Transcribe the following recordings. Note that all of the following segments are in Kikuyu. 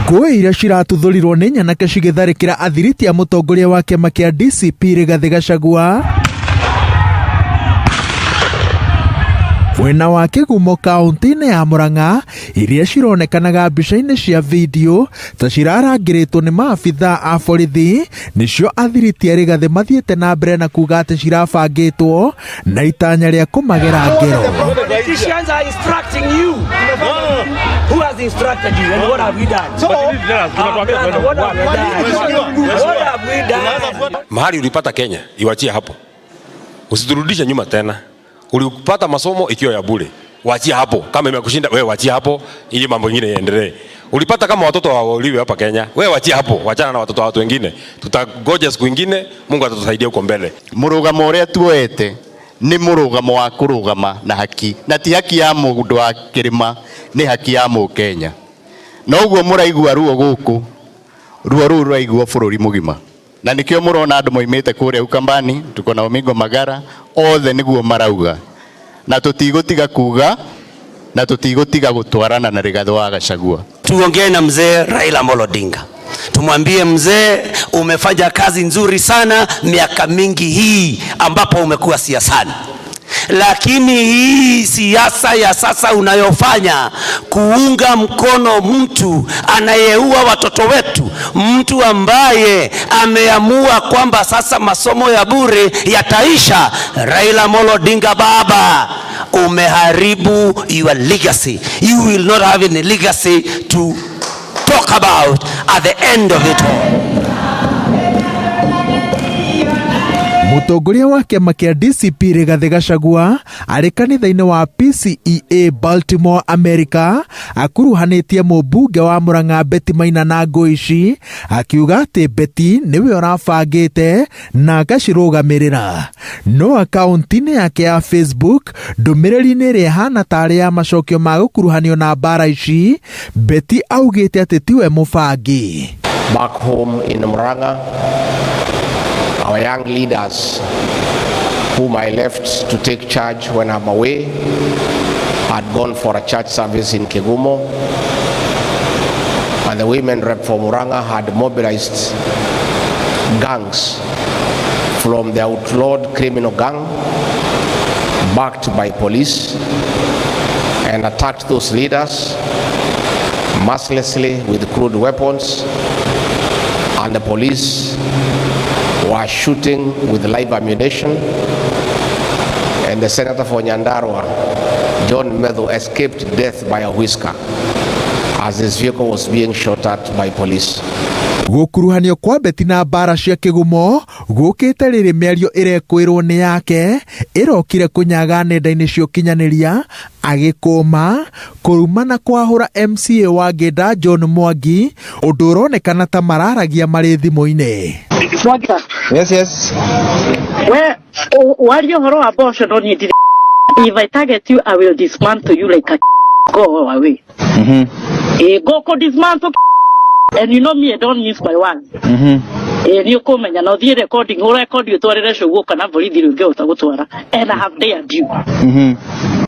Ngũĩ iria ciratuthũrirwo nĩ nyanake cigĩtharĩkĩra athiriti a mũtongoria wa kĩama kĩa DCP Rigathĩ Gachagua mwena wa Kĩgumo kaunti-inĩ ya Murang'a iria cironekanaga mbica-inĩ cia video ta cirarangĩrĩtwo nĩ maabithaa a borithi nĩcio athiriti a Rigathĩ mathiĩte na mbere na kuga atĩ cirabangĩtwo na itanya rĩa kũmagera ngero. Politicians are instructing you. Who has instructed you and what have we done? Ah, brother, what have we done? What have we done? Mahali ulipata Kenya, iwachie hapo, usiturudishe nyuma tena. Ulipata masomo ikiwa ya bure, wachie hapo. Kama imekushinda wewe, wachie hapo ili mambo mengine yaendelee. Ulipata kama watoto hawauliwi hapa Kenya, wewe wachie hapo, wachana na watoto wa watu wengine. Tutagoja siku ingine, Mungu atatusaidia huko mbele. Mũrũgamo ũrĩa tuoete nĩ mũrũgamo wa kũrũgama na haki, na ti haki ya mũndũ wa kĩrĩma, nĩ haki ya mũkenya. Na ũguo mũraigua ruo gũkũ, ruo rũu rũraiguo bũrũri mũgima, na nĩkĩo mũrona andũ moimĩte kũrĩa Ukambani, tuko na Omingo Magara, othe nĩguo marauga, na tũtigũtiga kuga na tũtigũtiga gũtwarana na Rigathĩ wa Gachagua. Tuongee na mzee Raila Amolo Odinga, tumwambie mzee, umefanya kazi nzuri sana miaka mingi hii ambapo umekuwa siasani, lakini hii siasa ya sasa unayofanya kuunga mkono mtu anayeua watoto wetu, mtu ambaye ameamua kwamba sasa masomo ya bure yataisha. Raila Amolo Odinga, baba, umeharibu your legacy. You will not have any legacy to talk about at the end of it all. Mũtongoria wa kĩama kĩa DCP Rigathĩ Gachagua arĩ kanitha-inĩ wa PCEA Baltimore, America, akuruhanĩtie mũmbunge wa Murang'a Betty Maina na ngũĩ ici, akiuga atĩ Betty nĩwe ũrabangĩte na agacirũgamĩrĩra. No akaunti-inĩ yake ya Facebook, ndũmĩrĩri-inĩ ĩrĩa ĩhana tarĩ ya macokio ma gũkuruhanio na mbara ici, Betty augĩte atĩ tiwe mũbangi. Back home in Murang'a, our young leaders, whom I left to take charge when I'm away, had gone for a church service in Kigumo, and the women rep for Murang'a had mobilized gangs from the outlawed criminal gang, backed by police, and attacked those leaders mercilessly with crude weapons, and the police were shooting with live ammunition, and the senator for Nyandarua, John Methu, escaped death by a whisker as his vehicle was being shot at by police. Gũkuruhanio kwa Betty na mbara cia kĩgumo gũkĩte rĩrĩ mĩario ĩrekwĩrwo nĩ yake ĩrokire kũnyaga nenda-inĩ cia ũkinyanĩria agĩkũma kũruma na kwahũra MCA wa Ngĩnda John Mwangi, ũndũ ũronekana ta mararagia marĩ thimũ-inĩ. Mwanga. Yes. We warie ũhoro wa mboco, no niĩ ndirĩ. If I target you, I will dismantle you like a go away. Go ko dismantle, and you know me, I don't use my words. Nĩ ũkũmenya na ũthiĩ recording, ũrekondi, ũtwarĩre cũguo kana borithi rĩu ũngĩhota gũtwara, and I have dared you.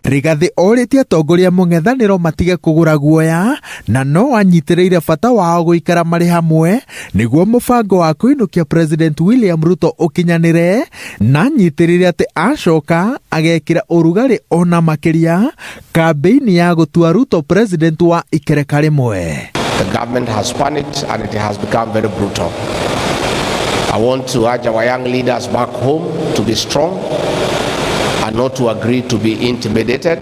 Rigathĩ orĩtie atongoria mũng'ethanĩro matige kũgũra guoya na no anyitĩrĩire bata wao gũikara marĩ hamwe nĩguo mũbango wa kũinũkia President William Ruto ũkinyanĩre, na anyitĩrĩire atĩ acoka agekĩra ũrugarĩ ona makĩria kambĩini ya gũtua Ruto president wa ikereka rĩmwe. The government has panicked and it has become very brutal. I want to urge our young leaders back home to be strong and not to agree to be intimidated,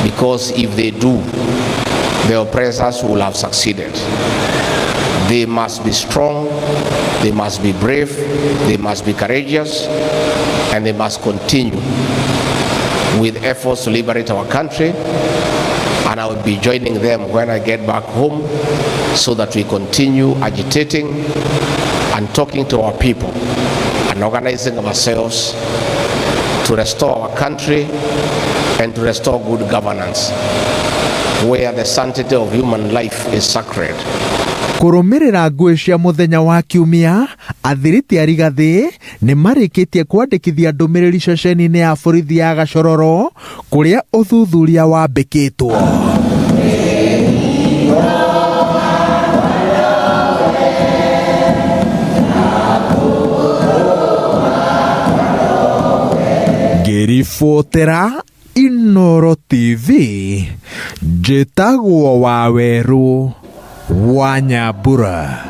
because if they do, the oppressors will have succeeded. They must be strong, they must be brave, they must be courageous, and they must continue with efforts to liberate our country. And I will be joining them when I get back home so that we continue agitating and talking to our people and organizing ourselves to restore our country and to restore good governance where the sanctity of human life is sacred. Kũrũmĩrĩra ngũĩ cia mũthenya wa kiumia, athiriti a Rigathĩ nĩ marĩkĩtie kwandĩkithia ndũmĩrĩri ceceni-inĩ ya borithi ya Gacororo kũrĩa ũthuthuria wambĩkĩtwo. Ngĩribotera Inooro TV, njĩtagwo Wawerũ wa Nyambura.